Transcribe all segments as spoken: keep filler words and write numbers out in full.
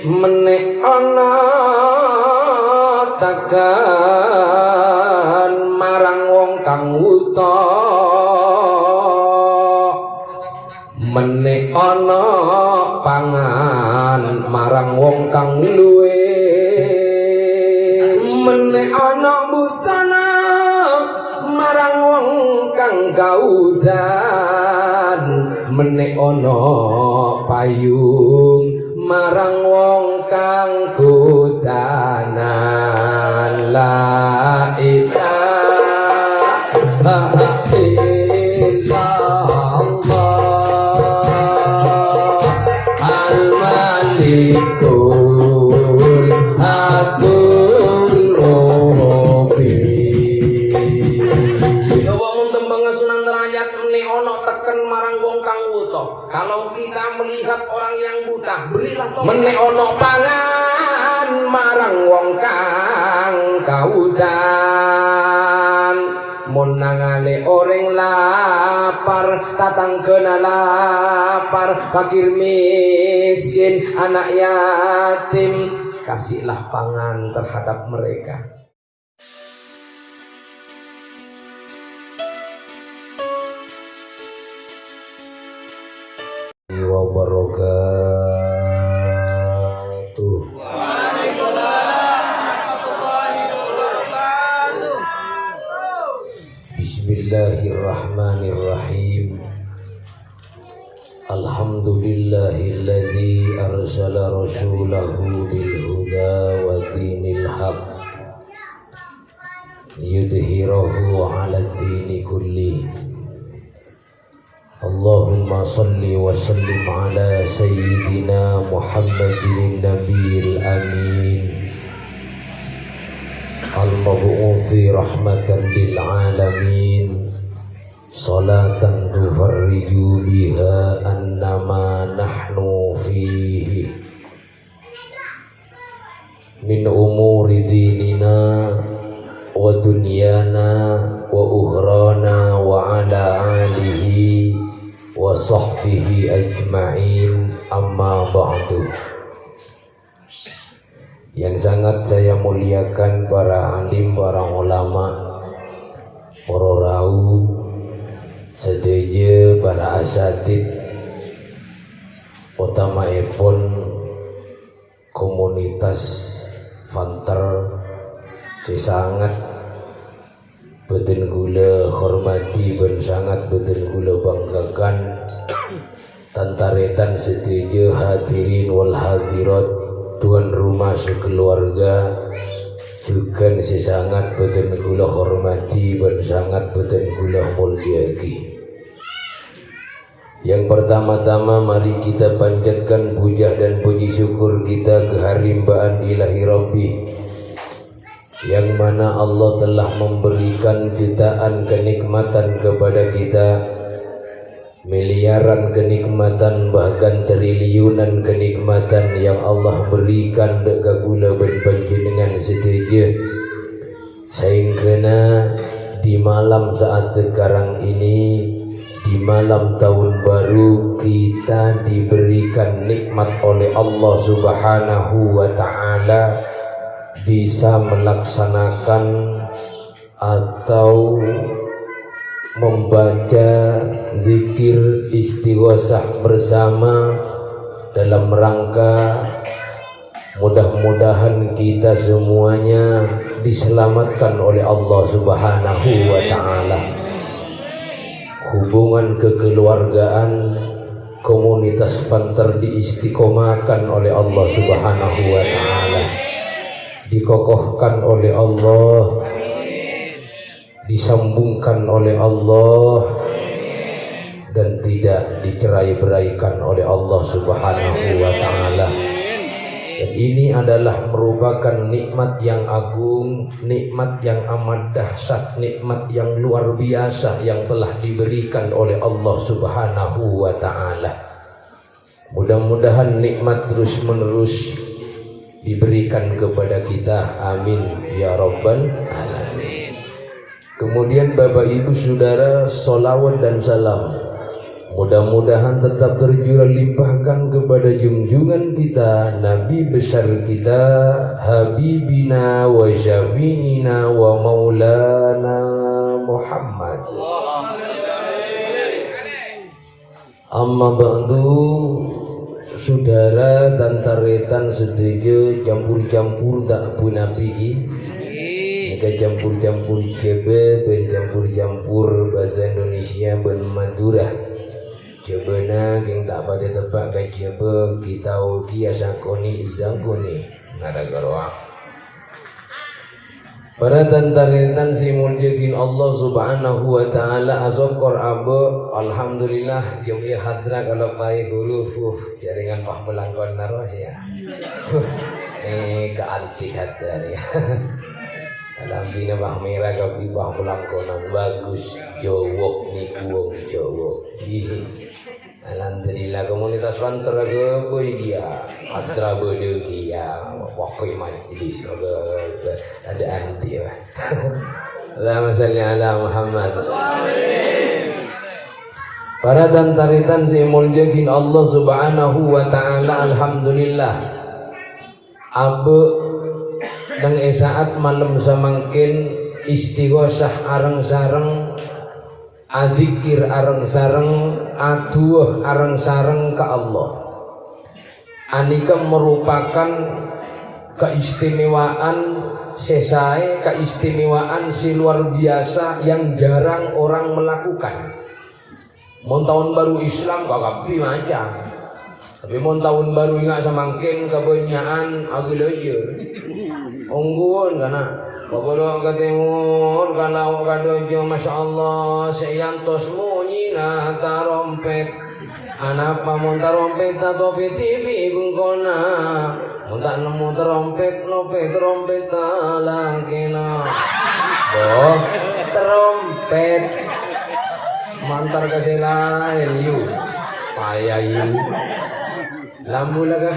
Mennè' ana' teken marang wong kang wuta. Mennè' ana' pangan marang wong kang luwè. Mennè' ana' busana marang wong kang kaudan. Mennè' ana' payung marang wong kang kodanan. La ilaha illallah, al-malikul hakul mubin. Coba mon tembhângnga Sunan Derajat, mennè' ana' teken marang wong kang wuta. Kalau kita melihat orang yang buta, berilah tolong. Mennè' ana' pangan marang wong kang kaudan. Mon nangalè orèng lapar, tatangghâna lapar, fakir miskin, anak yatim, kasihlah pangan terhadap mereka. Wabarakatuh. Bismillahirrahmanirrahim. Alhamdulillahilladzi arsala rasulahu bil huda wa dinil haq liyudhhirahu 'ala dini kulli. Allahumma shalli wa sallim 'ala sayyidina Muhammadin nabiyil amin, al-mab'utsi rahmatan lil 'alamin. Shalatan tufarriju biha 'anna ma nahnu fihi min umuri dinina wa dunyana wa ukhrana wa 'ala alihi wa sahbihi ajma'in, amma ba'du. Yang sangat saya muliakan para alim, para ulama, para rau, sadhâjâ para asatidz, otamaèpon komunitas Fanter sè sanget bâdhân kaulâ hormadhi bân sanget bâdhân kaulâ banggakan, tan-tarètan sadhâjâ hadirin wal hadirat, tuan rumah sakeluarga, jhughân sè sanget bâdhân kaulâ hormadhi bân sanget bâdhân kaulâ molja'aghi. Yang pertama-tama, mari kita panjatkan puja dan puji syukur kita ke harimbaan Ilahi Rabbi, yang mana Allah telah memberikan jutaan kenikmatan kepada kita, miliaran kenikmatan, bahkan triliunan kenikmatan yang Allah berikan dâ' ka kaulâ bân panjhennengngan sadhâjâ. Saèngghâna di malam saat sekarang ini, di malam tahun baru, kita diberikan nikmat oleh Allah Subhanahu wa Ta'ala bisa melaksanakan atau membaca zikir istighosah bersama dalam rangka mudah-mudahan kita semuanya diselamatkan oleh Allah Subhanahu wa Ta'ala. Hubungan kekeluargaan komunitas Fanter diistiqomahkan oleh Allah Subhanahu wa Ta'ala, dikokohkan oleh Allah, disambungkan oleh Allah, dan tidak dicerai-beraikan oleh Allah Subhanahu wa Ta'ala. Dan ini adalah merupakan nikmat yang agung, nikmat yang amat dahsyat, nikmat yang luar biasa yang telah diberikan oleh Allah Subhanahu wa Ta'ala. Mudah-mudahan nikmat terus-menerus diberikan kepada kita. Amin ya rabbal alamin. Kemudian, Bapak Ibu Saudara, sholawat dan salam Mudah-mudahan tetap tercurah limpahkan kepada junjungan kita, Nabi besar kita, Habibina wa Syafi'ina wa Maulana Muhammad. Amma ba'du, saudara tan-tarètan sadhâjâ, campur-campur ta' ponapa ghi. Nèka campur-campur Jhâbâ bân campur-campur bhâsa Indonesia bân Madhurâ. Jhâbâna kèng ta' patè teppa' ka Jhâbâ, ghi' tao kèya sakonè'-sakonè'. Ngara karowa. Para tan-tarètan sè èmoljâ'aghi Allah Subhanahu wa Ta'ala, asokkor abâ', alhamdulillah, jhâ' iyâ hadra kaloppaè ghuru, huh, jhâringan pas melangkon terros, ya. Huh, eh, kaanti hadra, ya. Alhamdulillah, pas mèra kabbhi pas melangkonan, bagus, jowok nèko wong jowok. Alhamdulillah, komunitas Panter aghâbây kèya. Hadra bâdâ kèya. Pokokna majelis aghâbây. Ada andi, ya. Allahumma shalli ala Muhammad. Para tan-tarètan sè èmoljâ'aghi Allah Subhanahu wa Ta'ala, alhamdulillah. Abâ' neng è sa'at malem samangkèn istighosah areng-sareng, adzikir areng-sareng, adu'a areng-sareng ka Allah. Anèka merupakan keistimewaan sè saè, keistimewaan sè luar biasa yang jarang orang melakukan. Mon taon baru Islam, kakabbhi maca. Tapè mon taon baru enga' samangkèn, kabânnya'an aghâlâjâr. Ongghuwân, kana'. Ka bârâ' ka tèmor, ka lao' ka dâjâ, masyaallah, sè èyantos monyèna tarompèt. Anapa mon tarompètta topè dhibi' bengkona? Mon ta' nemmo tarompèt, nopè tarompètta lakèna. Boh, tarompèt. Mantar ka sè laèn, yu. Paya, yu. Lambu la, ka.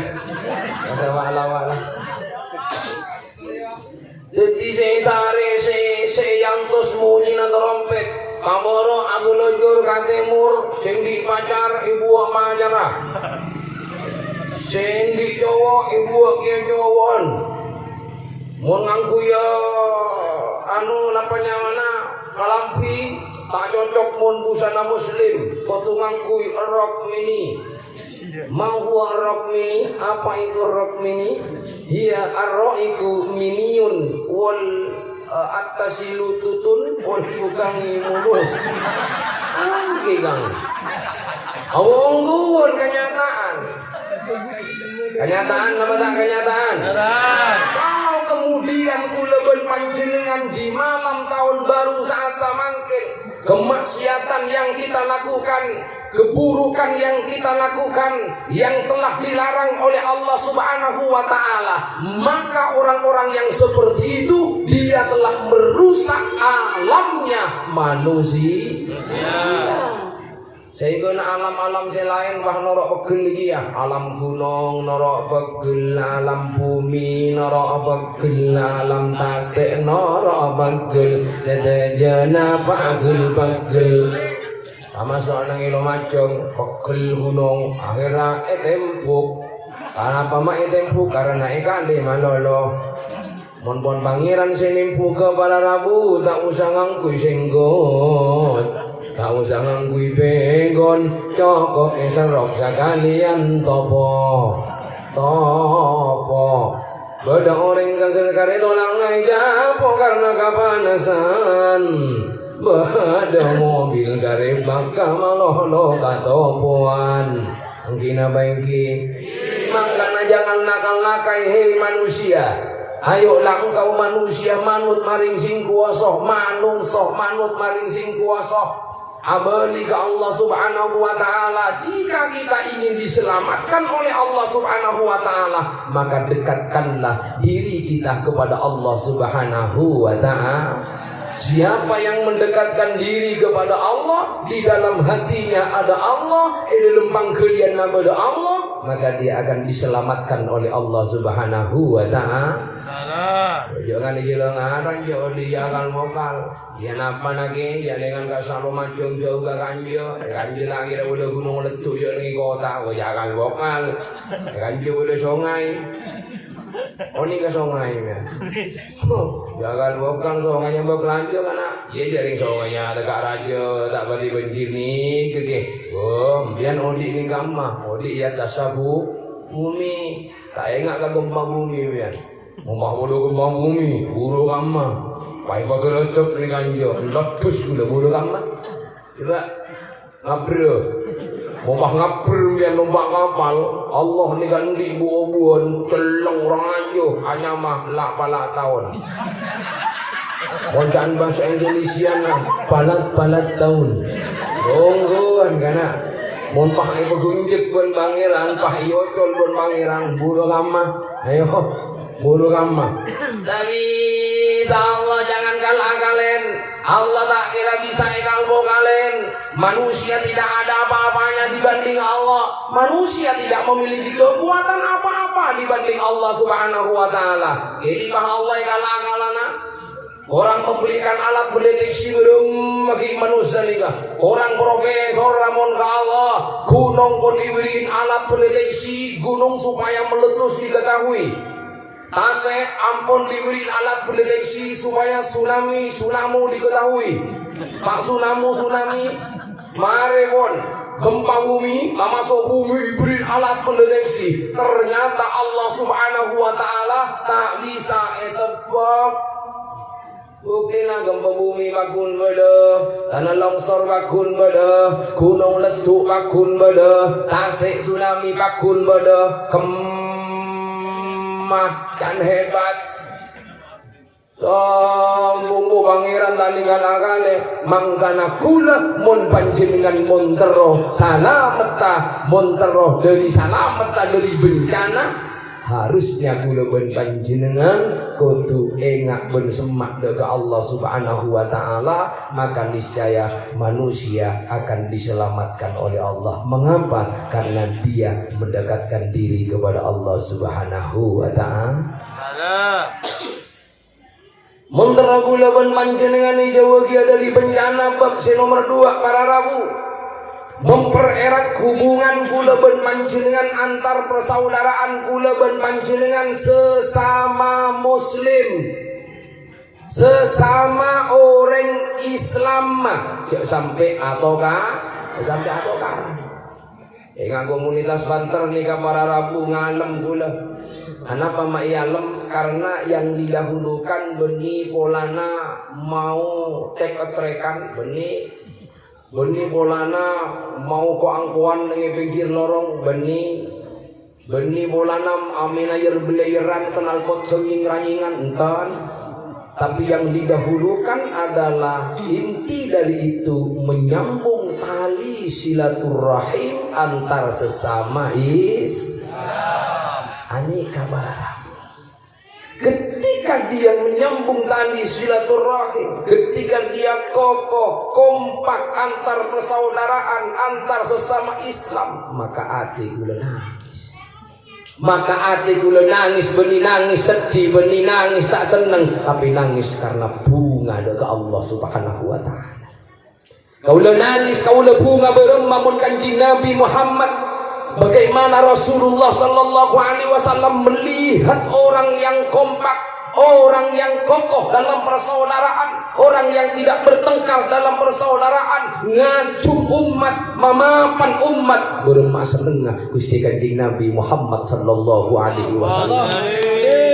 Masa wa' la, wa' la. Dhâddhi sè sarè sè, sè èyantos monyèna tarompèt, ka bârâ' aghâlâjâr ka tèmor, sè andi' pacar èbuwâ' pacarra. Sè andi' cowo' èbuwâ' kèya cowo'an. Mon ngangghuy, ya, anu, napa nyamana, kalambhi, ta' cocok mon busana muslim, kodhu ngangghuy rok mini. Ma huwa rok mini? Apa itu rok mini? Hiya arro'iku miniyun wal, eh, attasilu tutun wal fukangi mumus. Anggi, Kang. Awonggun kenyataan. Kenyataan apa tak kenyataan? Kalau kemudian kula bân panjenengan di malam tahun baru saat samangkin, kemaksiatan yang kita lakukan, keburukan yang kita lakukan, yang telah dilarang oleh Allah Subhanahu wa Ta'ala, maka orang-orang yang seperti itu, dia telah merusak alamnya manusia. Sehingga na alam-alam sè laèn, wah, noro' pegghel iki, ya. Alam ghunong noro' pegghel, alam bhumè noro' pegghel, alam tasè' noro' pegghel, sadhâjâna pagghel-pegghel. Tamaso' neng è Lumajang, pegghel ghunong, akhèrra ètembhuk. Anapa ma' ètembhuk? Karana èkalè malolo. Mon pon Pangèran sè nembhughâ para rabu, ta' osa ngangghuy sènggot, ta' osa ngangghuy pènggon, cokop èserrop sakalèyan topo. Topo. Bâdâ orèng kagel karè tolang ècapo' karna kapanasan. Bâdâ mobil karè bâkka' malolo katopowan. Èngghi napa èngghi? Mangkana jangan nakal-nakai, he manusia. Ayolah engkau manusia manut maring sing kuwasa, manungsa manut maring sing kuwasa. Abâli ka Allah Subhanahu wa Ta'ala. Jika kita ingin diselamatkan oleh Allah Subhanahu wa Ta'ala, maka dekatkanlah diri kita kepada Allah Subhanahu wa Ta'ala. Siapa yang mendekatkan diri kepada Allah, di dalam hatinya ada Allah, è dâlem pangghâliyânna bâdâ Allah, maka dia akan diselamatkan oleh Allah Subhanahu wa Ta'ala. Jhâ' kan iki lo ngarang, jhâ' odi ya akal vokal. Ya napa nake, ya dengan ka salo macong jhâu ka kanjâ. Kanjâ ta' kèra bâdâ ghunong leddu jhâ' neng kota, ko ya akal vokal. Kanjâ bâdâ songai. Oni ka songai, ya. Ya akal vokal songai yang bâk lanjut, kana'. Ya jaring songai ya, ta' ka rajâ, ta' pati bânjir ni, keke. Oh, biyan odi ning kamma, odi ya tasabu bumi. Ta' enga' ka gempa bumi, biyan. Mompah bulu gempa bumi, bulu kamma. Pai pagerecek ni kanjâ, ledus gula bulu kamma. Coba, ngabrâ. Mompah ngabrâ biyan nompa' kapal, Allah ni kan di' bu-obuwân, celleng rajâ, anyama la' pala' taon. Mon ca'na bhâsa Indonesiana, palat-palat taon. Ongghuwân, kana'. Mompah èpaghunjek bân Pangèran, pah èocol bân Pangèran, bulu kamma. Ayo. Bulu kamma. Tapi, insya Allah, jangan kala-kalen. Allah ta' kèra bisa èkalvokalen. Manusia tidak ada apa-apanya dibanding Allah. Manusia tidak memiliki kekuatan apa-apa dibanding Allah Subhanahu wa Ta'ala. Jadi, bah Allah èkala-kalana. Korang memberikan alat deteksi bârâmma ghi' manossa nèka. Korang profesor, lamon ka Allah. Ghunong pon èbherri'in alat deteksi ghunong supaya meletus diketahui. Tasè' ampon diberi alat deteksi supaya tsunami, tsunami diketahui. Pak Tsunami, tsunami, marè pon gempa bumi, tamaso' bumi diberi alat pendeteksi. Ternyata Allah Subhanahu wa Ta'ala ta' bisa ètebbhâk. Buktèna gempa bumi pagghun bâdâ, tana longsor pagghun bâdâ, ghunong leddu pagghun bâdâ, tasè' tsunami pagghun bâdâ, kemma can hebat. Sombong, bu, Pangèran ta' nèng kala-kalè, mangkana ghulâ mon panjhennengngan mon terro salametta, mon terro dâri salametta dâri bencana, Harusnya ghulâ bân panjhennengngan kodhu enga' bân semma' dâ' ka Allah Subhanahu wa Ta'ala, maka niscaya manusia akan diselamatkan oleh Allah. Mengapa? Karena dia mendekatkan diri kepada Allah Subhanahu wa Ta'ala. Mon terro ghulâ bân panjhennengngan èjâuwâghiyâ dâri bencana, bab sè nomer dua, para rabu. Mempererat hubungan ghulâ bân panjhennengngan, antar persaudaraan ghulâ bân panjhennengngan sesama muslim, sesama orèng Islam. Jhâ' sampè' atoka-, jhâ' sampè' atokaran. Enga' komunitas Banter nèka para rabu ngalem ghulâ. Anapa ma' èalem? Karena yang didahulukan bânnè polana mau tek-etrèkan, bânnè, bânnè polana mau ko-angkowan neng è pinggir lorong, bânnè, bânnè polana amèna yer-bellèyeran knalpot jhângngèng-ranyèngan, enten. Tapi yang didahulukan adalah inti dari itu menyambung tali silaturahim antar sesama Islam. Ani kabar. Ketika dia menyambung tali silaturahim, ketika dia kokoh, kompak antar persaudaraan, antar sesama Islam, maka ati ghulâ nangis. Maka ati ghulâ nangis, bânnè nangis seddhi, bânnè nangis ta' senneng, tapè nangis karena bhunga dâ' ka Allah Subhanahu wa Ta'ala. Kaulâ nangis, kaulâ bhunga bârâmma mon Kanjeng Nabi Muhammad, bagaimana Rasulullah sallallahu alaihi wasallam melihat orang yang kompak, orang yang kokoh dalam persaudaraan, orang yang tidak bertengkar dalam persaudaraan, ngajhung umat, mamapan umat, bârâmma sennengnga Ghustè Kanjeng Nabi Muhammad sallallahu alaihi wasallam.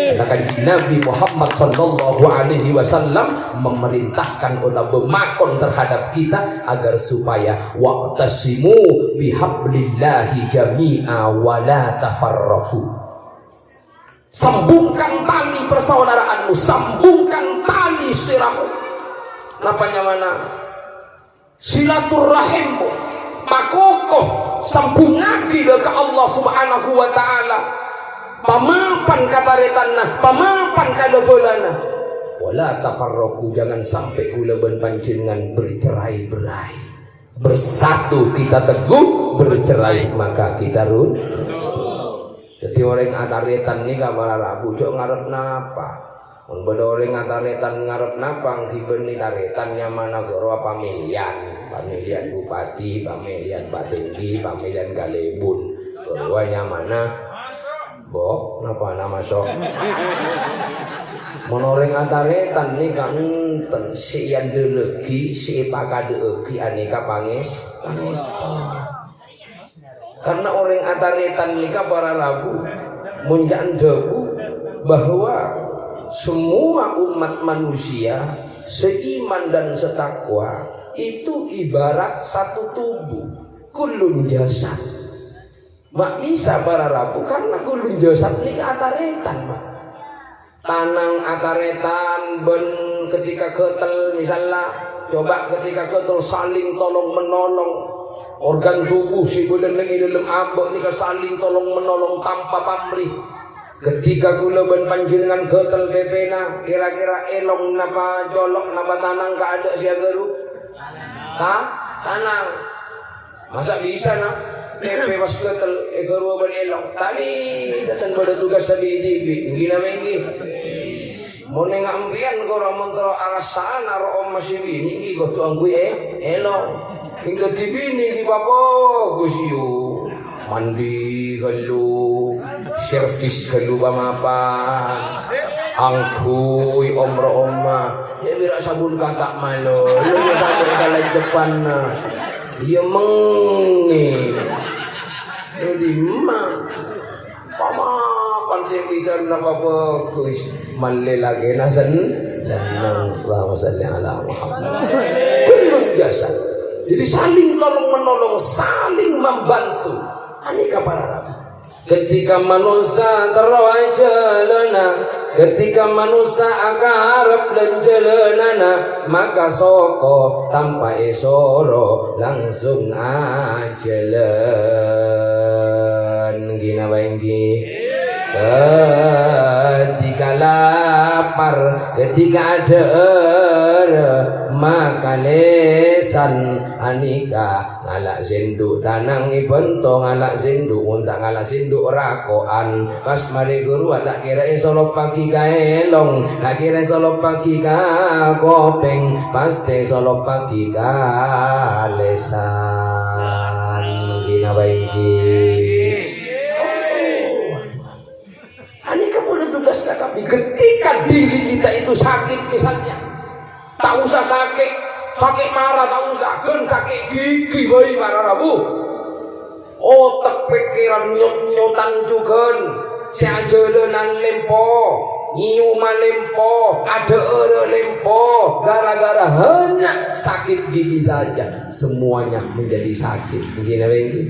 Karena Kanjeng Nabi Muhammad sallallahu alaihi wasallam memerintahkan otabâ makon terhadap kita agar supaya, "Wa'tasimu bihablillahi jami'a wa la tafarraqu." Sambungkan tali persaudaraanmu, sambungkan tali sirahmu. Napa nyamana? Silaturahimmu, pakoko, sambungngaghi dâ' ka Allah Subhanahu wa Ta'ala. Pamapan katarètanna, pamapan kadhâbhâlâna. Wala tafarraqu, jangan sampai ghulâ bân panjhennengngan bercerai-berai. Bersatu kita teguh, bercerai maka kita runtuh. Dhâddhi orèng atarètan nèka para rabu jhâ' ngarep napa. Mon bâdâ orèng atarètan ngarep napa, èngghi bânnè tarètan nyamana ghâruwa pamèlèyan. Pamèlèyan bupati, pamèlèyan patinggi, pamèlèyan kalèbun. Ghâruwa nyamana, bo, napa nama sok? Mon orèng atarètan nèka enten sè èandellaghi, sè èpakadhâ'âghi anèka pangès-, pangèsto. Karena orèng atarètan nèka para rabu, mon ca'na dhâbu bahwa semua umat manusia seiman dan setakwa itu ibarat satu tubuh, kullun jasad. Ma' bisa para rabu, karena kullun jasad nèka atarètan, Pak. Tanang atarètan bân ketika ghâtel, misalla, coba ketika ghâtel saling tolong menolong. Organ tubuh sè bâdâna è dâlem abâ' nèka saling tolong menolong tanpa pamrih. Ketika kaulâ bân panjhennengngan ghâtel pèpèna, kira-kira èlong napa colo' napa tanang kaadâ' sè aghâru? Ta-, tanang. Masa bisa, na'? Pèpè pas ghâtel, èghâruwâ bân èlong. Ta' bisa, tan bâdâ tugas sabi-dhibi'. Èngghi napa èngghi? Mon enga' empèyan koro mon terro alassana ro'om masè binè, èngghi kodhu angghuy è-, èlong. Èngghi dhâddhi binè èngghi papa, Gus, yu. Mandi ghâllu, servis ghâllu pamapan. Angghuy omro omma. Yâ, bira' sabun kata' malo. Lu ya sampai ka lejeppanna. Iyâ mengngè. Lu dimma? Pamapan sè pisan napa bagus. Malè lakèna sen-, senneng. Allahumma shalli ala Muhammad. Kullun jasad. Jadi saling tolong menolong, saling membantu. Anèka para rabu. Ketika manossa terro ajhâlâna, ketika manossa akarep lan jhâlânana, maka soko tanpa èsoro langsung ajhâlân. Èngghi napa èngghi? Ketika lapar, ketika adhâ'ârâ, maka lèsan anèka ngala' sèndhu' tanang èbhânto, ngala' sèndhu', mon ta' ngala' sèndhu' rako'an. Pas marè ghâruwâ ta' kèra èsoloppaghi ka èlong, ta' kèra èsoloppaghi ka kopèng, pastè èsoloppaghi ka lèsan. Èngghi napa èngghi? Anèka bâdâ tugasna kabbhi. Ketika diri kita itu sakit misalnya, ta' osa sakè', sakè' mara ta' osa, ghân sakè' gigi bhâi para rabu. Otek pèkkèran nyot-nyotan jhughân, sè ajhâlânan lèmpo, nyèyoma lèmpo, adhâ'ârâ lèmpo, gara-gara hanya sakit gigi saja. Semuanya menjadi sakit. Èngghi napa èngghi?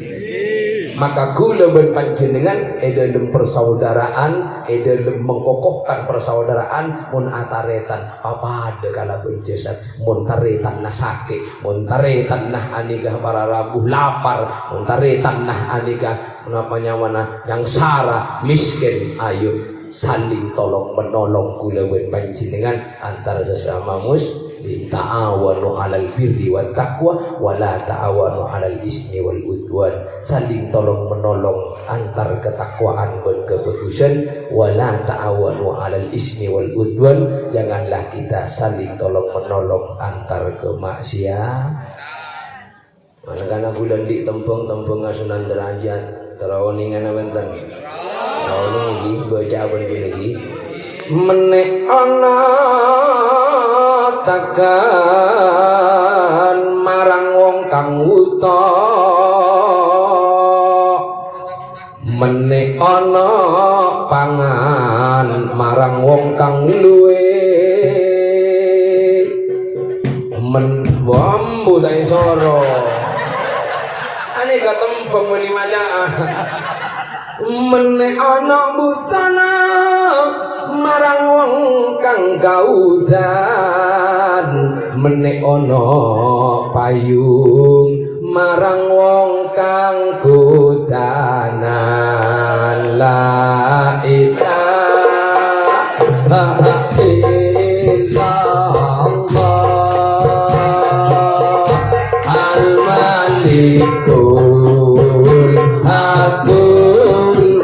Maka kaulâ bân panjhennengngan è dâlem persaudaraan, è dâlem mengkokohkan persaudaraan, mon atarètan, papadâ kalabân jasad. Mon tarètanna sakè', mon tarètanna anèka para rabu lapar, mon tarètanna anèka napa nyamana nyangsara, miskin, ayo saling tolong menolong kaulâ bân panjhennengngan antar sesama muslim. Ta'awanu 'alal birri wat taqwa wa la ta'awanu 'alal ismi wal udwan. Saling tolong menolong antar ketakwaan bân kebagusan. Wa la ta'awanu 'alal ismi wal udwan. Janganlah kita saling tolong menolong antar kemaksiatan. Mangkana bulân dhi' tembhâng-tembhângnga Sunan Derajat. Terro onèngana bhunten? Terro onèng ghi, bâcaa bân bulân ghi. Mennè ana takan marang wong kang wuta. Mennè ana pangan marang wong kang luwè. Men-, wambu ta' èsoro. Anèka tembhâng meni maca'a. Mennè ana busana marang wong kang kaudan. Mennè ana payung marang wong kang kudanan. La ilaha illallah, al-malikul hakul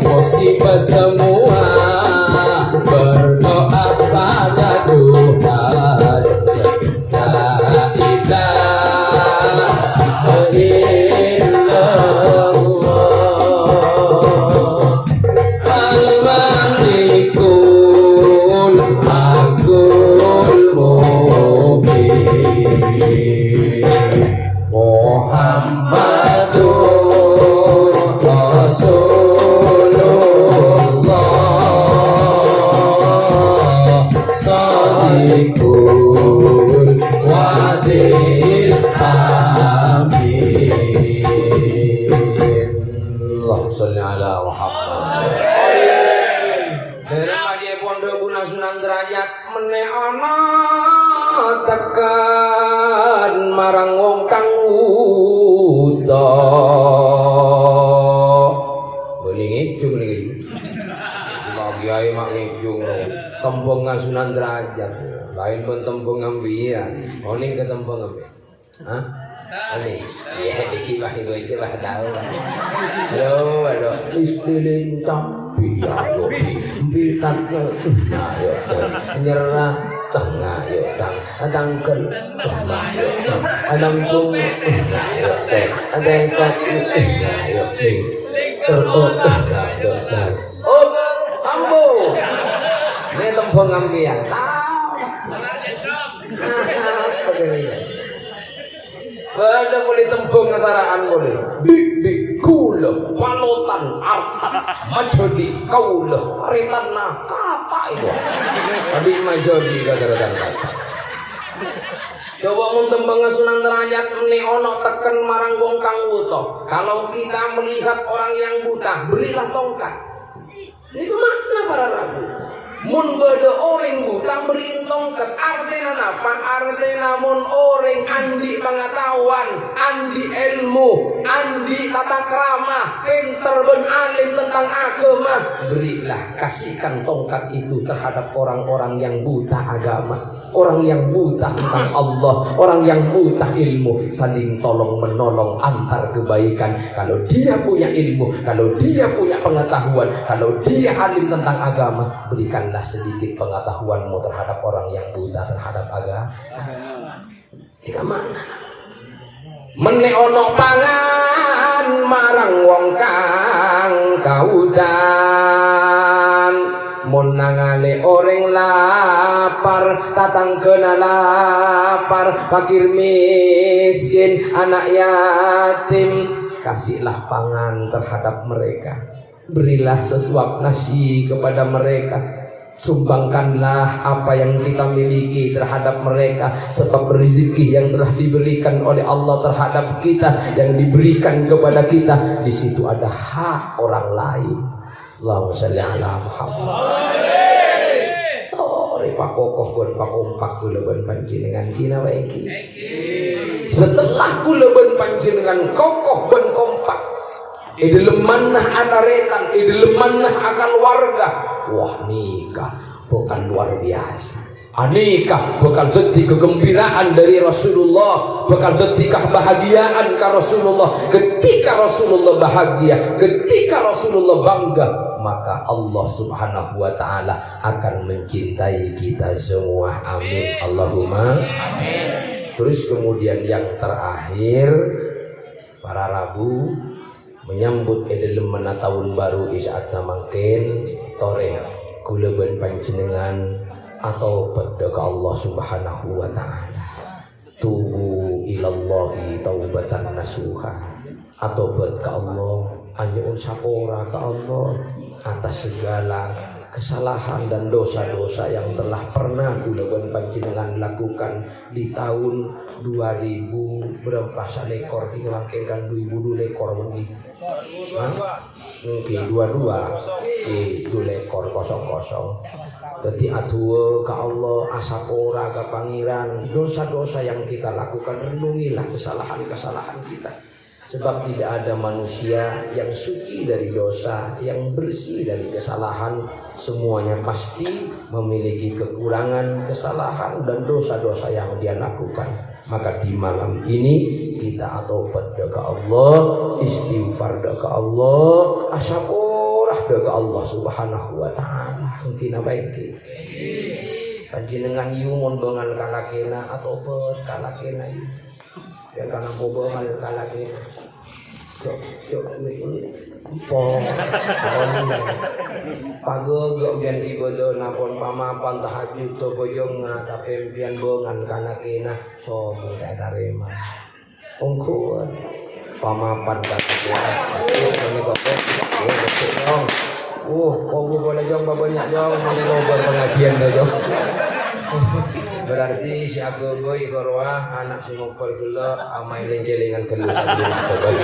Musibah semua, berdoa pada Tuhan. La ilaha illallah. Al-Malikul Haqqul Mubin. Muhammadur Rasulullah, shadiqul wa'dil amin. Allahumma shalli ala Muhammad. Dherek pajè pondhuk buna Sunan Derajat, mennè ana tekken marang wong kang wuta. Bânnè ngèjung nèka. Pak Kiai ma' ngèjung, no. Tembhângnga Sunan Derajat. Laèn bân tembhângnga mbiyan. Onèng ka tembhângnga mbiyan. Hah? Ani? Iyâ, iki mah, iki mah tao, Pak. Aduh, aduh. Wis lilin tapi, ayo, pi. Mbitat, ayo, pi. Nyerah, tang, ayo, tang. Tangkel, ayo, tang. Nampung, ayo, tang. Tengkot, ayo, pi. Terus, ayo, tang. Oh, ambo. Ini tembhâng ambiyan. Tao. Apa kira-kira? Bâdâ polè tembhâng asara'an polè. Bi', bi', kaulâ, palotan, arta, majhâdhi, kaulâ, tarètan, nah, kata itu. Tadi majhâdhi katarètan kata. Coba mon tembhângnga Sunan Derajat mennè ana tekken marang wong kang wuta. Kalau kita melihat orang yang buta, berilah tongkat. Nèko makna para rabu. Mon bâdâ orèng buta, bherri'i tongket. Artèna napa? Artèna mon orèng andi' pangataowan, andi' èlmo, andi' tata krama, pènter bân alim tentang aghâma, berilah, kasihkan tongkat itu terhadap orang-orang yang buta agama. Orang yang buta tentang Allah, orang yang buta ilmu, saling tolong menolong antar kebaikan. Kalau dia punya ilmu, kalau dia punya pengetahuan, kalau dia alim tentang agama, berikanlah sedikit pengetahuanmu terhadap orang yang buta terhadap agama. Ini ka mana? Mennè ana pangan marang wong kang kaudhân, mon nangalè orèng lapar, tatangghâna lapar, fakir miskin, anak yatim, kasihlah pangan terhadap mereka. Berilah sesuap nasi kepada mereka. Sumbangkanlah apa yang kita miliki terhadap mereka, sebab rezeki yang telah diberikan oleh Allah terhadap kita, yang diberikan kepada kita, di situ ada hak orang lain. Allahumma shalli ala Muhammad. Torè pakokoh bân pakompak kaulâ bân panjhennengngan kèna wae ghi. Setelah kaulâ bân panjhennengngan kokoh bân kompak, è dhâlemmanna atarètan, è dhâlemmanna akaluwarga, wah, nèka bhâkal luar biasa. Anèka bhâkal dhâddhi kagembiraan dhâri Rasulullah, bhâkal dhâddhi kabahagiaan ka Rasulullah. Ketika Rasulullah bahagia, ketika Rasulullah bangga, maka Allah Subhanahu wa Ta'ala akan mencintai kita semua. Amin. Allahumma. Terus kemudian yang terakhir, para rabu, menyambut è dhâlemmanna taon baru è sa'at samangkèn, torè kaulâ bân panjhennengngan atobhât ka Allah Subhanahu wa Ta'ala. Tubu ilallahi taubatan nasuha. Atobhât ka Allah, anyo'on sapora ka Allah atas segala kesalahan dan dosa-dosa yang telah pernah kaulâ bân panjhennengngan lakukan di taon dua ribu berapa salèkor, iki mangkèn kan dua ribu dua lèkor mungkin. Hah? Mungkin dua dua, oke, dua lèkor kosong kosong. Dhâddhi adu'a ka Allah, asapora ka Pangèran, dosa-dosa yang kita lakukan, renungilah kesalahan-kesalahan kita. Sebab tidak ada manusia yang suci dari dosa, yang bersih dari kesalahan. Semuanya pasti memiliki kekurangan, kesalahan, dan dosa-dosa yang dia lakukan. Maka di malam ini kita atobhât ka Allah, istighfar ka Allah, asapora Rahda ka Allah Subhanahu wa Ta'ala. Èngghi napa èngghi? Panjhennengngan, yu, mon bângal ka lakèna, atobhât ka lakèna, yu. Yâ, karana mon bângal ka lakèna. Jhâ', jhâ', mè', mè'. Empo. Pagâgâ' bân ibâdâna pon pamapan tahajjud, tobhâ jhângnga, tapè empèyan bângal ka lakèna. Sombong ta' ètarèma. Ongghuwân. Pamapan ka Tuhan. Aduh, ini kok, kok, kok, kok, Jong. Uh, kok gue boleh, Jong, banyak, Jong. Ini ngobrol pengajian, dah, Jong. Berarti si Agogoy Korwa, anak si ngobrol gula, amai lencelengan gelu, satu rumah, Agogoy.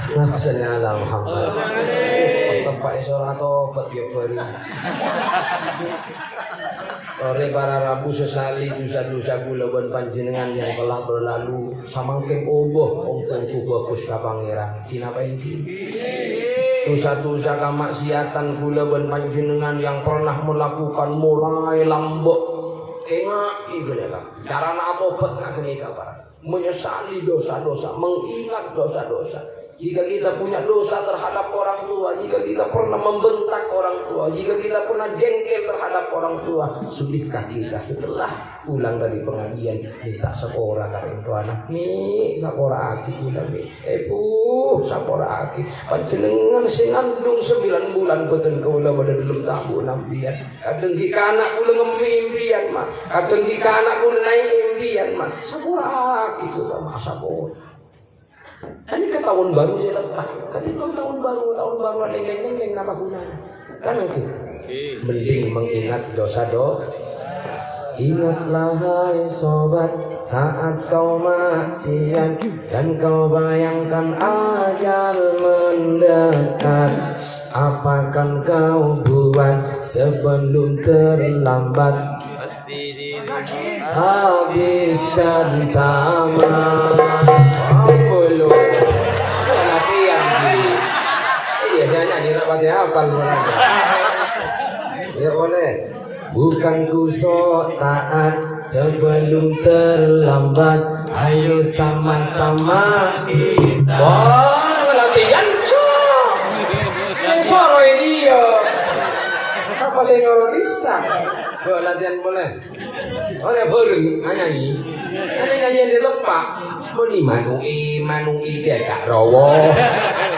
Nah, sholli ala Muhammad. Pas tempat isola tobat, ya, baru. Torè para rabu, sesali dhusa-dhusa kaulâ bân panjhennengngan yang telah berlalu. Samangkèn obâ, ongghu-ongghu bhâghus ka Pangèran. Èngghi napa èngghi? Dhusa-dhusa kamaksiatan kaulâ bân panjhennengngan yang pernah melakukan mulai lambâ'. Ènga'è ghânèka. Carana atobhât na' ghânèka, para. Menyesali dosa-dosa, mengingat dosa-dosa. Jika kita punya dosa terhadap orang tua, jika kita pernah membentak orang tua, jika kita pernah jengkel terhadap orang tua, sudahkah kita setelah pulang dari pengajian minta sapora ka orèng towana? "Mi', sapora'aghi kaulâ, Mi'. Eh, Bu, sapora'aghi. Panjhennengngan sè ngandung sembilan bulan bhâdhân kaulâ bâdâ dâlem tabu'na empèyan." Kadhâng ghi' kana' kaulâ ngemmè'è empèyan, Ma'. Kadhâng ghi' kana' kaulâ naè'è empèyan, Ma'. Sapora'aghi kaulâ, Ma', sapora. Kan ini ke tahun baru saya tepat. Kan ini tahun baru, tahun baru, leng, leng, leng, leng, napa ghunana? Kan èngghi? Mending mengingat dosa do-, Ingatlah, hai sobat, saat kau maksiat dan kau bayangkan ajal mendekat. Apakan kau buat sebelum terlambat? Pasti diri habis dan tamat. Oh, belum. Ya, latihan, Bi. Iya, saya nyanyi tak pati hafal, Bro. Ya, boleh. Bukan ku sok taat sebelum terlambat. Ayo sama-sama kita. Wah, latihan. Sing soro ini ya. Apa sing nyoro bisa? Kok latihan boleh? Ora bareng, anyanyi. Ini nyanyian sing tepak. Muni manu'i, manu'i, gagak rowo.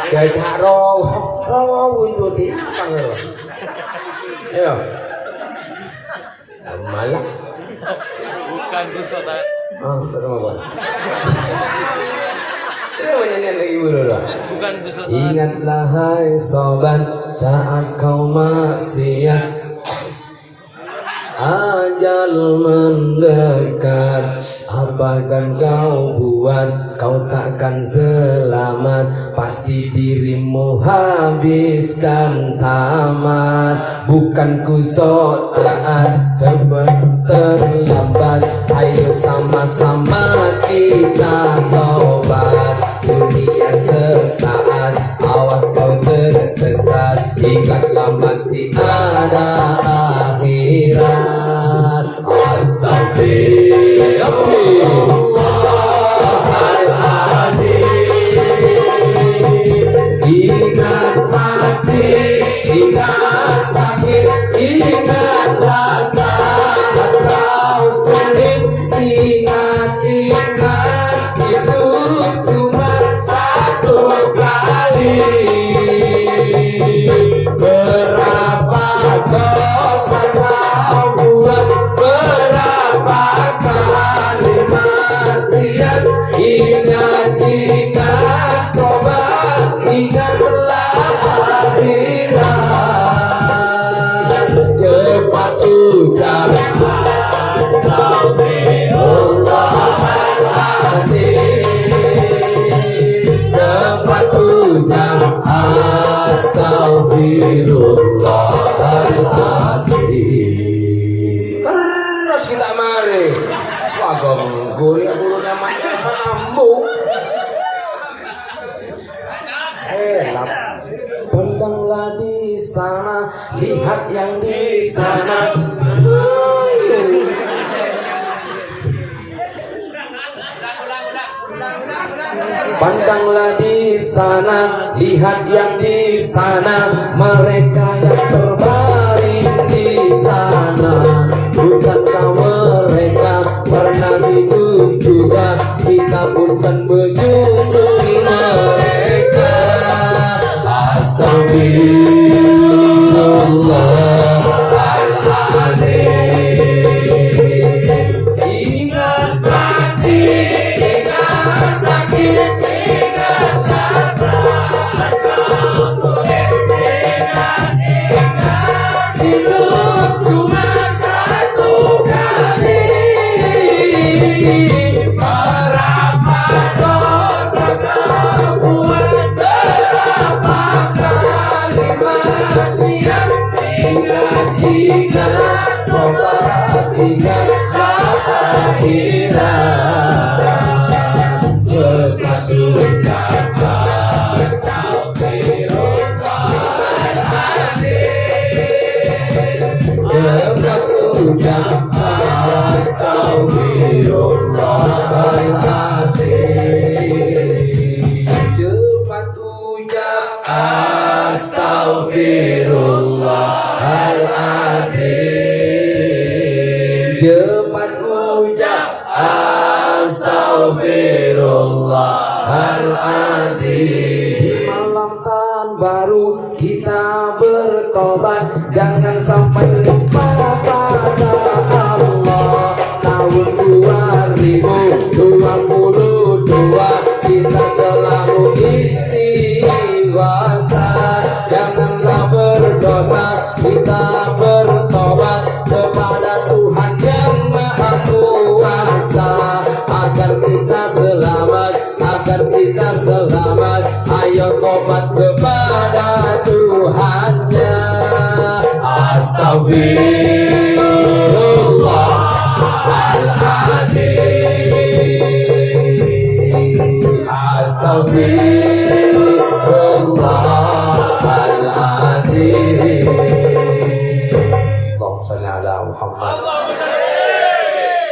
Gagak rowo. Rowo untuk di apa, lho? Ayo. Malah. Bukan ku sok taat. Ah, betul apa? Ini mau nyanyian lagi dulu, lah. Bukan ku sok taat. Ingatlah, hai sobat, saat kau maksiat, ajal mendekat. Apakan kau buat, kau takkan selamat. Pasti dirimu habis dan tamat. Bukan ku sok taat, sebelum terlambat. Ayo sama-sama kita tobat. Dunia sesaat, awas kau tersesat. Ingatlah masih ada akhirat. Astagfirullahaladzim. Ingat mati, ingat sakit, ingatlah saat kau sulit. Ingat, ingat, hidup cuma satu kali. Berapa dosa kau buat, berapa kali maksiat. Ingat, ingat, sobat, ingatlah akhirat. Cepat ucap, astagfirullahaladzim. Cepat ucap, astagfirullahaladzim. Terus kita mari. Wah, ganggu ya, bulu nyaman-nyaman, ambu. Eh, lap-, pandanglah di sana, lihat yang di sana. Pandanglah di sana, lihat yang di sana, mereka yang terbaring di tanah. Bukankah mereka pernah hidup juga? Kita pun kan menyusul mereka. Astagfirullahaladzim. Ingat mati, ingat sakit, ingat rasa, ingat hidup cuma satu kali. Berapa dosa kau buat, berapa kali maksiat, ingat, ingat, coba ingatlah akhirat. Cepat ucap astagfirullahaladzim. Cepat ucap astagfirullahaladzim. Cepat ucap astagfirullahaladzim. Cepat ucap astagfirullahaladzim. Di malam tahun baru kita bertobat, jangan sampai lupa pada Allah. Tahun dua ribu dua puluh dua kita selalu istighosah, janganlah berdosa, kita bertobat kepada Tuhan yang Maha Kuasa agar kita selamat, agar kita selamat. Ayo tobat kepada Tuhannya. Astagfirullahaladzim. Astagfirullahaladzim. Allahumma shalli ala Muhammad.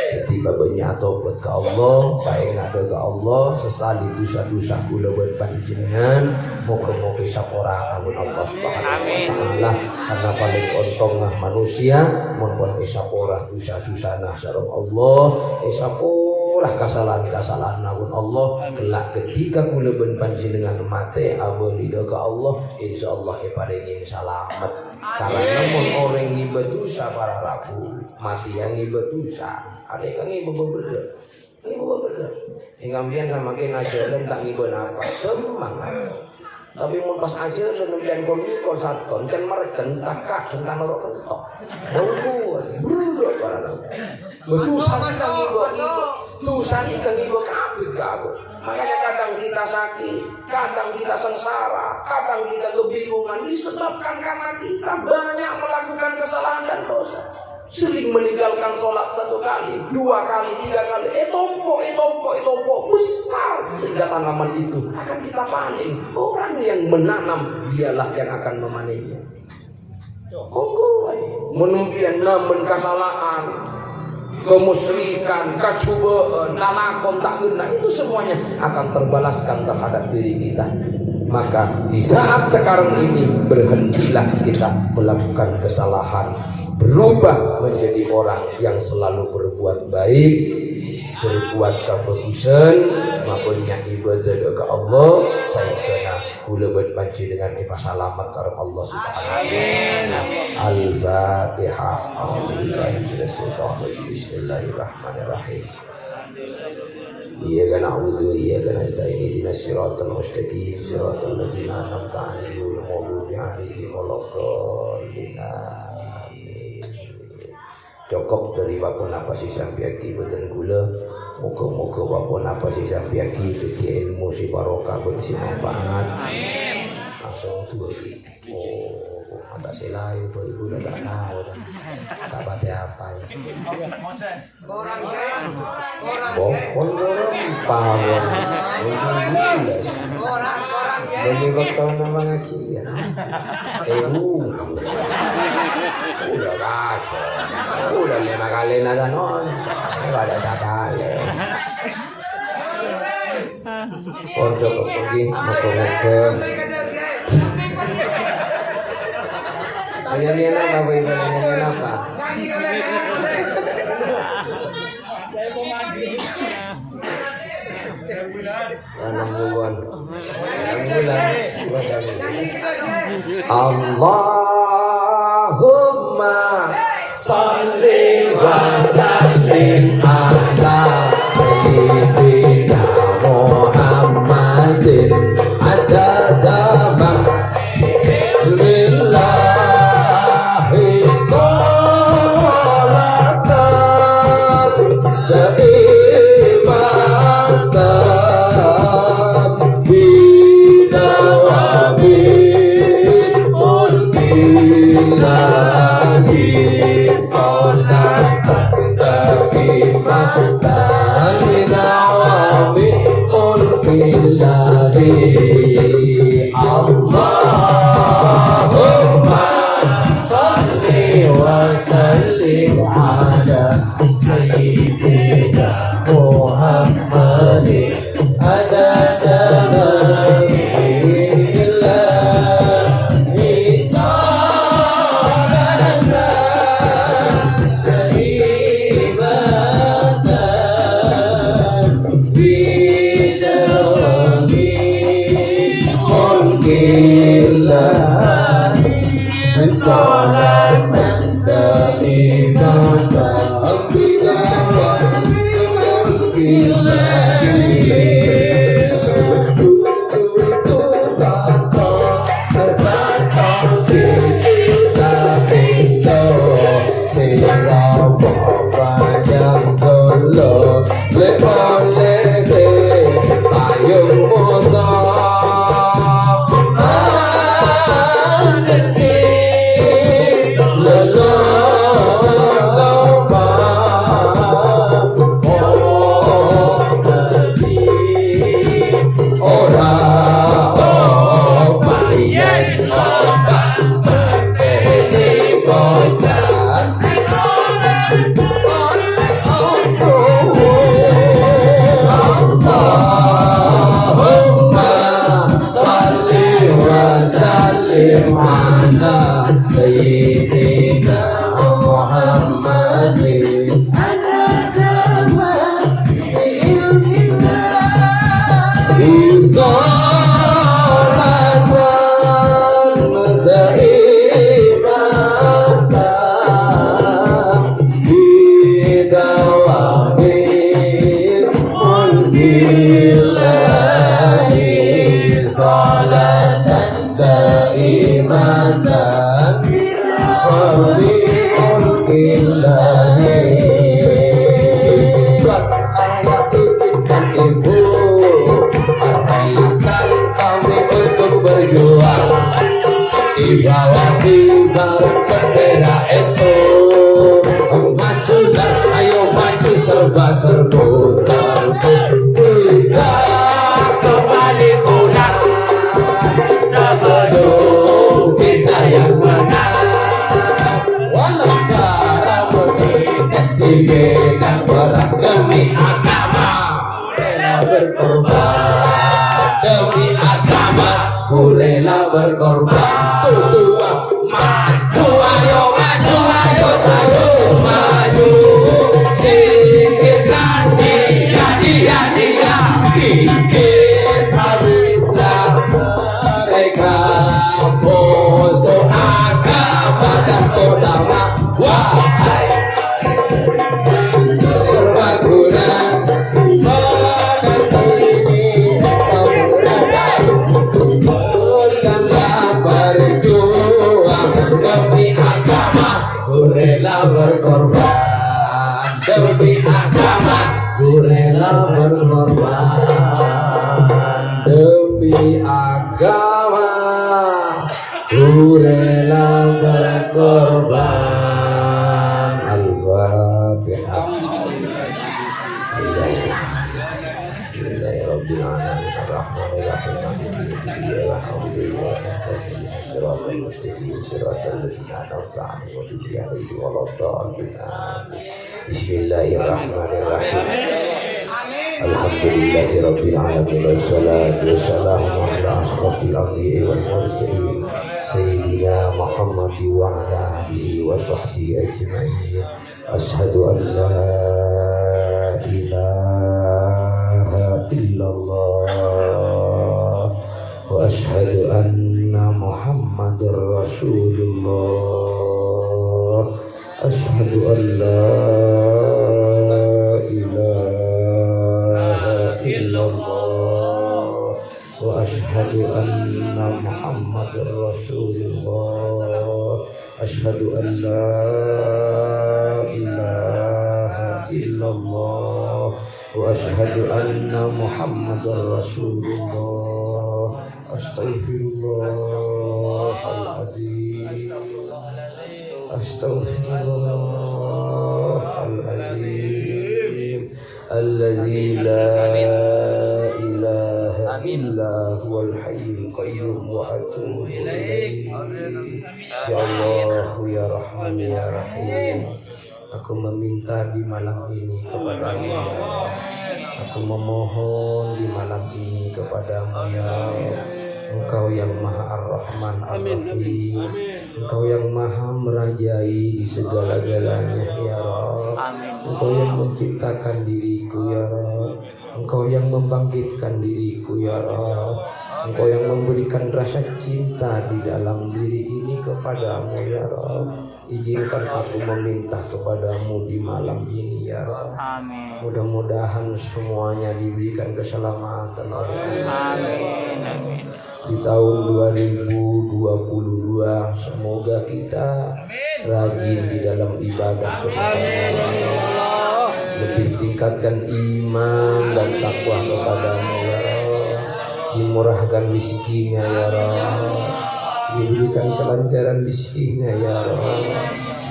Jadi, bâbâna atobat ka Allah, paènga' ka Allah, sesali dhusa-dhusa kaulâ bân panjhennengngan. Moghâ-moghâ èsapora abân Allah Subhanahu wa Ta'ala. Karena palèng ontong, nah, manusia, mon pon èsapora dhusa-dhusana sareng Allah, èsapora kasalahan-kasalahanna bân Allah. Ghellâ' ketika kaulâ bân panjhennengngan matè abâli ka Allah, insyaallah èparèngè salamet. Karena mon orèng ngibâ dhusa, para rabu, matèya ngibâ dhusa, arèya kan ngibâ bhâbhârrâ'. Ngibâ bhâbhârrâ'. Èngambiyân samangkèn ajhâlân ta' ngibâ napa, semangat. Tapè mon pas ajhâlân sampèyan kon-ngikon saton, can marjhân, ta' kadhâng ta' noro' kento. Bongkor, brrrok, para rabu. Dhusa nèka ngibâ, ngibâ. Dhusa nèka ngibâ kabit ka aku. Makanya kadang kita sakit, kadang kita sengsara, kadang kita kebingungan disebabkan karena kita banyak melakukan kesalahan dan dosa. Sering meninggalkan sholat satu kali, dua kali, tiga kali, ètompo', ètompo', ètompo', besar sehingga tanaman itu akan kita panen. Orang yang menanam, dialah yang akan memanennya. Monggo, mon sampèyan namen kasalahan, kemusyrikan, kajhubâ'ân, lalakon ta' ghenna, itu semuanya akan terbalaskan terhadap diri kita. Maka di saat sekarang ini, berhentilah kita melakukan kesalahan. Berubah menjadi orang yang selalu berbuat baik, berbuat kabhâghusân, mabânnya' ibâdâh ka Allah, saèngghâna kaulâ bân panjhennengngan èpasalamet sareng Allah Subhanahu wa Ta'ala. Al-Fatihah. A'udzubillahi minasyaitonirrajim. Bismillahirrahmanirrahim. Iyyaka na'budu wa iyyaka nasta'in. Ihdinas siratal mustaqim. Siratal ladzina an'amta 'alaihim ghairil maghdubi 'alaihim waladdallin. Amin. Cokop dâri pa-ponapa sè èsampèyaghi bhâdhân kaulâ. Moghâ-moghâ pa-ponapa sè èsampèyaghi dhâddhi èlmo sè barokah bân sè manfaat. Amin. Langsung duwâ'. Oh, mata sè laèn, Bapak Ibu, la ta' tao, ta', ta' patè apal. Pokon korang pawon. Ini jelas. Ini waktu nama ngaji, ya. Ebu. Udah kasar. Udah lima kali nada non. Enggak ada sekali. Pon, Bapak, nggih, moga-moga. Ayo, nyanyi apa, Ibu? Nyanyi apa? Enam bulan. Enam bulan. Allahumma shalli wa sallim ala sayyidina Muhammadin adada ma lillahi sholatan daimatan bidawami mulkillahi sholatan daimatan bidawami mulkillahi. Allahumma shalli wa sallim ala sayyidina Muhammadin adada ma lillahi sholatan daimatan bidawami mulkillahi sholatan daimatan bidawami mulkillahi. Ora apa yen ombak mateni bocah. Allahumma shalli wa sallim ala sayyidina Muhammadin. Sholatan daimatan bidawami mulkillahi sholatan daimatan bidawami mulkillahi. Buat ayah, ibu, dan ibu, merelakan kami untuk berjuang di bawah kibar bendera itu. Maju dan ayo maju serba serbu serbu. Kita kembali pulang sebelum kita yang menang. Walau darah bertitis di medan perang demi agama. Rela berkorban demi agama, ku rela berkorban. Tuh, tuh, maju, ayo, maju, ayo, terus maju. Singkirkan dia, dia, dia. Kikis habislah mereka, musuh agama dan ulama. Wahai serbaguna, menanti ini kamu datang. Teruskanlah berjuang demi agama, ku rela berkorban. Demi agama, ku rela berkorban. Demi agama. Ku rela berkorban. Al-Fatihah. Alhamdulillahirabbil alamin. Arrahmanirrahim. Maliki yaumiddin. Iyyaka na'budu wa iyyaka nasta'in. Ihdinas siratal mustaqim. Siratal ladzina an'amta 'alaihim ghairil maghdubi 'alaihim waladdallin. Amin. Bismillahirrahmanirrahim. Alhamdulillahirabbil alamin, wassalatu wassalamu ala asyrafil anbiya'i wal mursalin, sayyidina Muhammad wa ala alihi wa sahbihi ajma'in. Asyhadu an la ilaha illallah wa asyhadu anna Muhammadar Rasulullah. Asyhadu an la ilaha illallah wa asyhadu anna Muhammadar Rasulullah. Asyhadu an la ilaha illallah wa asyhadu anna Muhammadar Rasulullah. Astaghfirullahaladzim. Astaghfirullahaladzim. Alladzi la ilaha illa huwal hayyul qayyum wa atubu ilaih. Ya Allah, ya Rahman, ya Rahim. Aku meminta di malam ini kepada-Mu, ya Allah. Aku memohon di malam ini kepada-Mu, ya Allah. Engkau yang Maha Ar-Rahman Ar-Rahim. Engkau yang Maha merajai di segala-galanya, ya Rabb. Engkau yang menciptakan diriku, ya Rabb. Engkau yang membangkitkan diriku, ya Rabb. Engkau yang memberikan rasa cinta di dalam diri ini kepada-Mu, ya Rabb. Izinkan aku meminta kepada-Mu di malam ini, ya Rabb. Amin. Mudah-mudahan semuanya diberikan keselamatan oleh Allah. Amin, amin. Di tahun dua ribu dua puluh dua, semoga kita rajin di dalam ibadah kepada Allah. Lebih tingkatkan iman dan takwa kepada-Mu, ya Rabb. Dimurahkan rezekinya, ya Rabb. Diberikan kelancaran rezekinya, ya Rabb.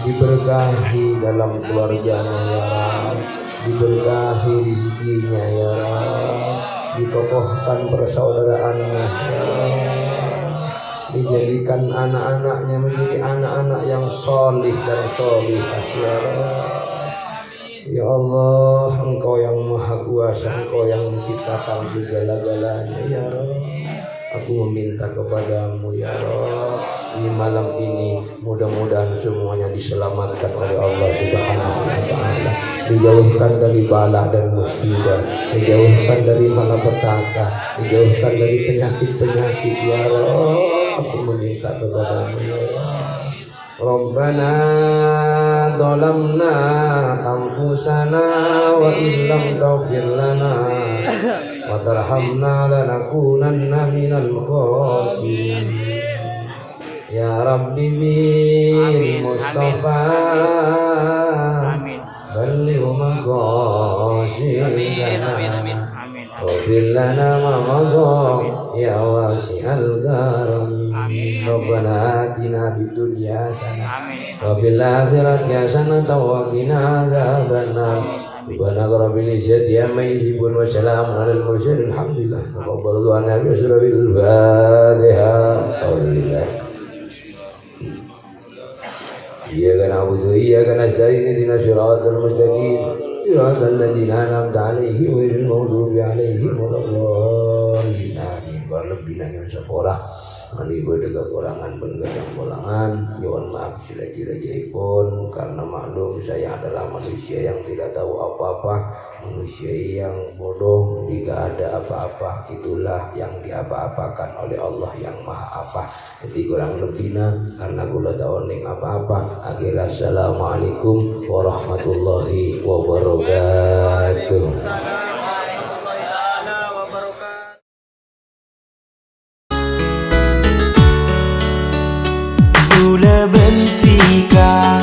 Diberkahi dalam keluarganya, ya Rabb. Diberkahi rezekinya, ya Rabb. Dikokohkan persaudaraannya, ya Rabb. Dijadikan anak-anaknya menjadi anak-anak yang solih dan solihah, ya Rabb. Ya Allah, Engkau yang Maha Kuasa, Engkau yang menciptakan segala-galanya, ya Rabb. Aku meminta kepada-Mu, ya Rabb, di malam ini, mudah-mudahan semuanya diselamatkan oleh Allah Subhanahu wa Ta'ala. Dijauhkan dari bala dan musibah, dijauhkan dari malapetaka, dijauhkan dari penyakit-penyakit, ya Rabb. Aku meminta kepada-Mu, ya Rabb. Rabbana zalamna anfusana wa illam taghfir lana wa tarhamna lanakunanna minal khasirin. Ya Rabbi bil Mustafa, amin, balligh maqasidana. Amin. Ighfir lana ma madha, ya wasi'al karam. Amin. Rabbana atina fid dunya hasanah, amin, wa fil akhirati hasanah wa qina adzabannar. Amin. Subhana rabbika rabbil izzati amma yasifun wa salamun alal mursalin. Alhamdulillah. Taqabbalallahu anna bi asraril Fatihah. Alhamdulillah. Iyyaka na'budu wa iyyaka nasta'in. Ihdinas siratal mustaqim. Siratal ladzina an'amta 'alaihim ghairil maghdubi 'alaihim waladdallin. Amin. Kurang lebbi nangèng sapora. Manabi bâdâ kakorangan bân katangkolangan, nyo'on maaf sacera-ceraèpon, karena maklum saya adalah manusia yang tidak tahu apa-apa, manusia yang bodoh, jika ada apa-apa, itulah yang diapa-apakan oleh Allah yang Maha Apa. Jadi kurang lebbina, karena kaulâ ta' onèng apa-apa. Akhir, assalamualaikum warahmatullahi wabarakatuh. Kaulâ bân dhika